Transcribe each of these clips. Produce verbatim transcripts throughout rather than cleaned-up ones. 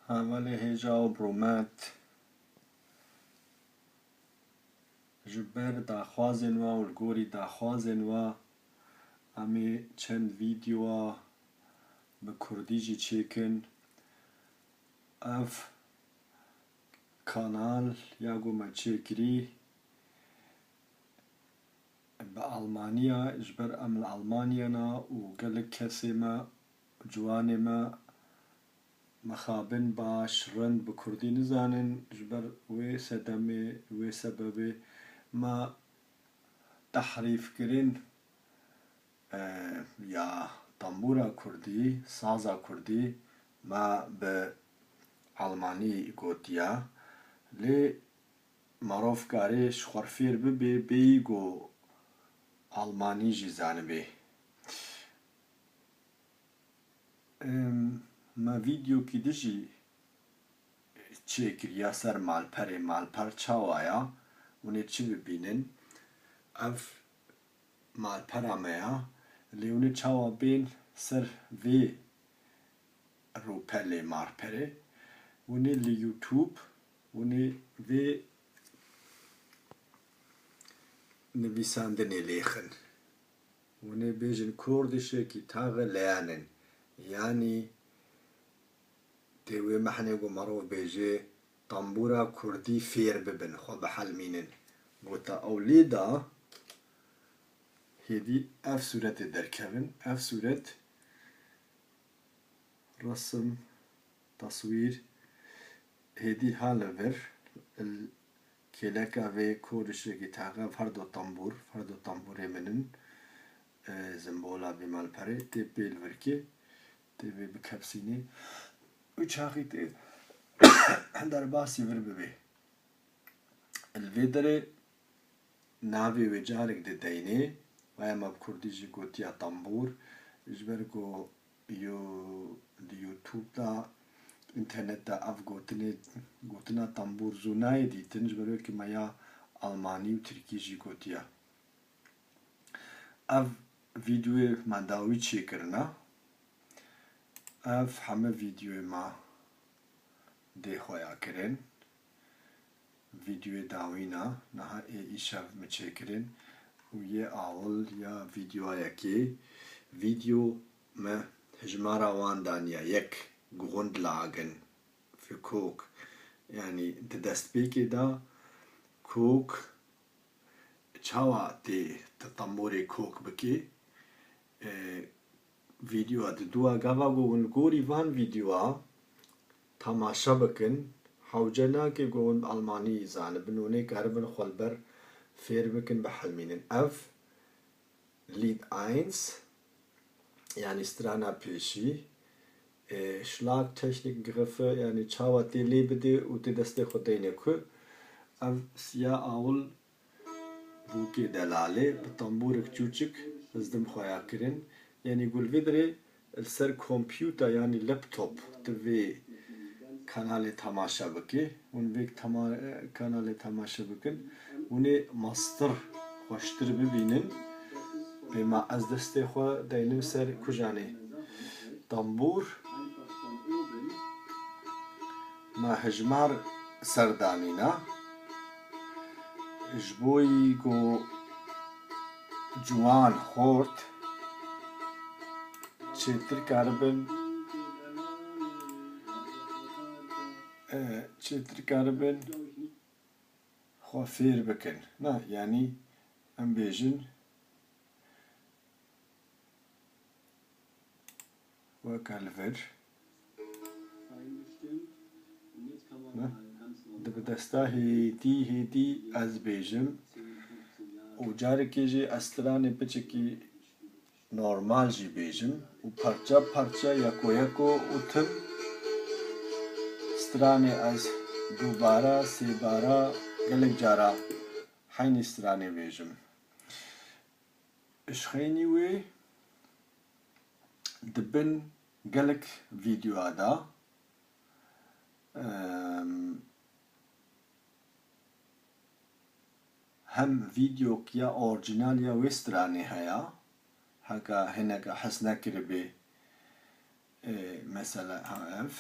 Hevalê hêja û rûmet. Ji ber daxwazên we û li gorî daxwazên we, em ê çend vîdeoya bi kurdî jî çêkin. Ev kanal ya ku me çêkirî, bi Almaniya, ji ber em li Almaniya ne û gelek kesê me, ciwanê me mixabin baş, rind bi kurdî nizanin, ji ber wê sedemê, wê sebebê me tehrîfkirin, e, ya tembûra kurdî, saza kurdî me bi almanî gotiya. Lê Merov karê ji xwe fêr bibê, bêyî ku almanî jî zanibê. Em, me vîdeokî din jî çêkiriya ser malperê. Malper çawa ya? Hûn ê çi bibînin? Ev malpera me ya. Lê hûn ê çawa bên ser vê rûpelê malperê? Hûn ê li YouTube, hûn ê vê nivîsandinê lêxin. Hûn ê bêjin kurdişekî taxe leyanin. Yanî tê wê mehnê ku merov bêje, tembûra kurdî fêr bibin, xwe bihelmînin. Gota ew lê da, hêdî ev sûretê derkevin. Ev sûret, resim, teswîr, hêdî ha li vir, li kêleka vê kurdişekî taxe, ev her du tembûr, her du tembûrê min in, e, simbola vê malperê, tê pê li virkê, tê vê bikepsînê. Û çaxî tê derbasî vir bibê. Li vê derê navê wê carek dê deynê, waya me bi kurdî jî gotiya tembûr, ji ber ku yo-, di YouTube de, înternet de ev gotinê, gotina tembûr zû nayê dîtin, ji ber wê ku me ya almanî û tirkî jî gotiya. Ev vîdeoyê me dawî çêkirine. Ev heme vîdeoyê me dê xweya kirin. Vîdeoyê dawîn e, niha ê îşev me çêkirin û yê awil ya vîdeoya yekê. Vîdeo me hejmara wan daniya yek, Grundlagen für Kok. Yanî di destpêkê de kok çawa tê tu tembûrê kok bikî? E, vîdeoya diduwa gava ku hûn li gorî van vîdeoya temaşe bikin, hewce nake ku hûn almanî zanibin, hûn ê karibin xwe li ber fêr bikin, bihelmînin. Ev Lied eins, yanî strana pêşî, e, Schlagtechnikgriffe, yanî çawa tê lê bidê û tê destê xwe deyne ku. Ev ya awil bûkê delalê, bi tembûrek çûçik, ez dim xweya kirin. Yanî ku li vê derê li ser kompûter, yanî laptop, tu vê kanalê temaşe bikî. Hûn vê tema-, kanalê temaşe bikin. Hûn ê mestir xweştir bibînin. Bêma ez destê xwe deynim ser kujanê. Tembûr. Me hejmar ser danîna. Ji bo yî ku ciwan xort çêtir karibin, e, çêtir karibin xwe fêr bikin. Na, yanî em bêjin, weke li vir. Ne? Di bi desta hêdî, hêdî ez bêjim û carekê jî ez stranê piçekî normal jî bêjim û parça parça, yeko yeko û tim stranê ez dubara, sêbara, gelek cara heynî stranê bêjim. Ji xeynî wê di bin gelek vîdeoya de, em, hem vîdeok ya orîjinal ya wê stranê heye, heke hineke hez nekiribê, e, mesela ha ev.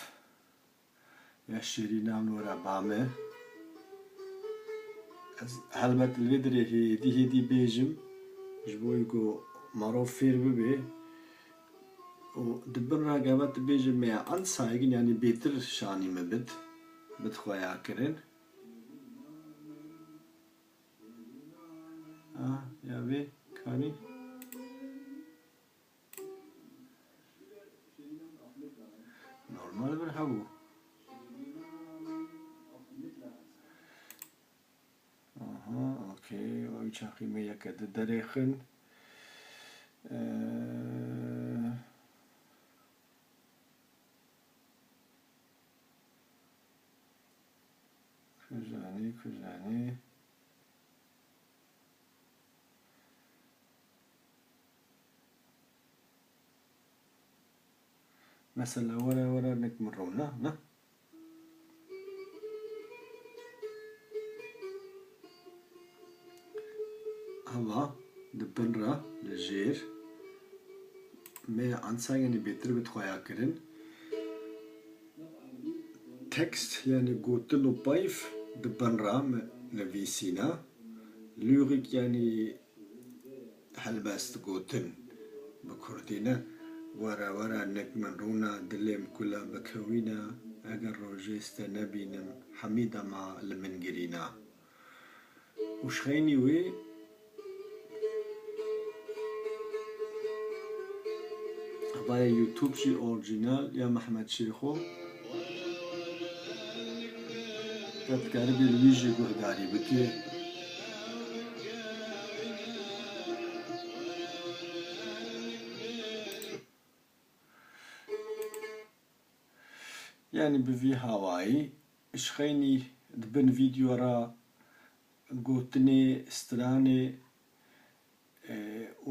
Ya şêrîna min were ba me. Ez helbet li vê dirê hêdî hêdî bêjim, ji bo ku marov fêr bibe. Û di bin re gava tu bêjim me ya ansaygin, yanî bêtir şanî me bit, bit xweya kirin. Ah, ya vê kanî. Normal bir hebû. Aha, okey. Ew çaxî me yeke di derêxin. Ee, Kujanî, kujanî. Mesela were were nik min rewna, ne? Hava di bin re li jêr me ansa, yanî bêtir bi xweya kirin. Tekst, yanî gotin û peyv di bin re me nivîsîne. Lûxik, yanî helbest gotin bi kurdî ne. Were were nik min rûna, dilê min kula bikewîne, eger rojê te nebînim, hemî dema li min girîne. Û ji xeynî wê hevaya YouTube jî orîjînal ya Mehmet Şêxo. Te dikaribî li wî jî guhdarî bikî. Yanî bi vî hawayî, ji xeynî di bin vîdeo re gotinê, stranê, e,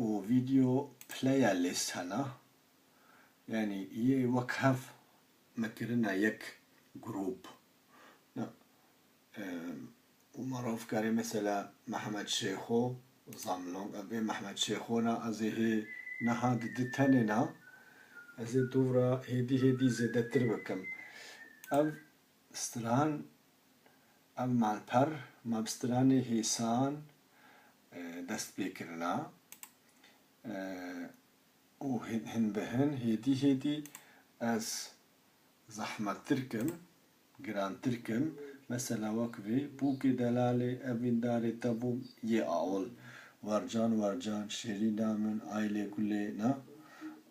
û vîdeo playlist hene. Yanî yê wek hev me kirine yek grûp. Na, e, û merov karê mesela Mehmet Şêxo, Zamlong, ev ê Mehmet Şêxo ne, ez ê hê niha di di tenê ne, ez ê dûv re hêdî hêdî zêdetir bikim. Ev stran, ev malper, me bi stranê hêsan, e, dest pê kirina. E, û hin, hin bi hin, hêdî hêdî ez zehmettir kim, girantir kim. Mesela wek vê, bûkê delalê, evîndarê te bûm, yê awil. Wercan, wercan, şêrîna min, aylê gulê, na?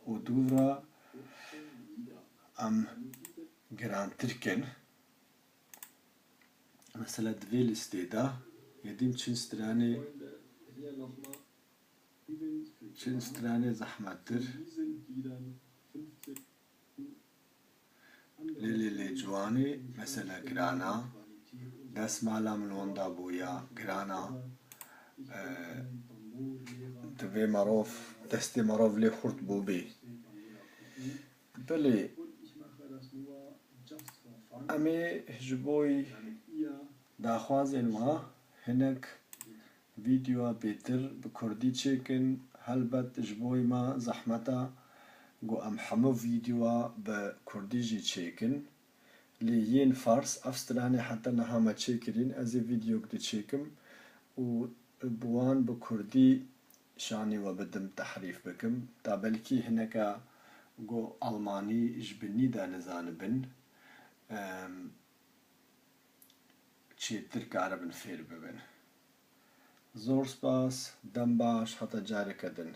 Û dûv re em girantir kin. Mesela di vê listê de, yedîm çin stranê, çin stranê zehmettir. Lê, lê, lê ciwanê, mesela girana. Destmala min wenda bûya, girana. Ee, divê merov, destê merov lê xurt bûbê. Belê, em ê ji bo daxwazên we hinek vîdeoya bêtir bi kurdî çêkin. Helbet ji bo me zehmet e ku em hemû vîdeoya bi kurdî jî çêkin. Lê yên fars, ev stranê heta niha me çêkirîn, ez ê vîdeoyek diçêkim û bi wan bi kurdî şanî we bidim, tehrîf bikim. Ta belkî hineka ku almanî ji binî de nizanibin, em, çêtir karibin fêr bibin. Zor spas, dem baş, heta careke din.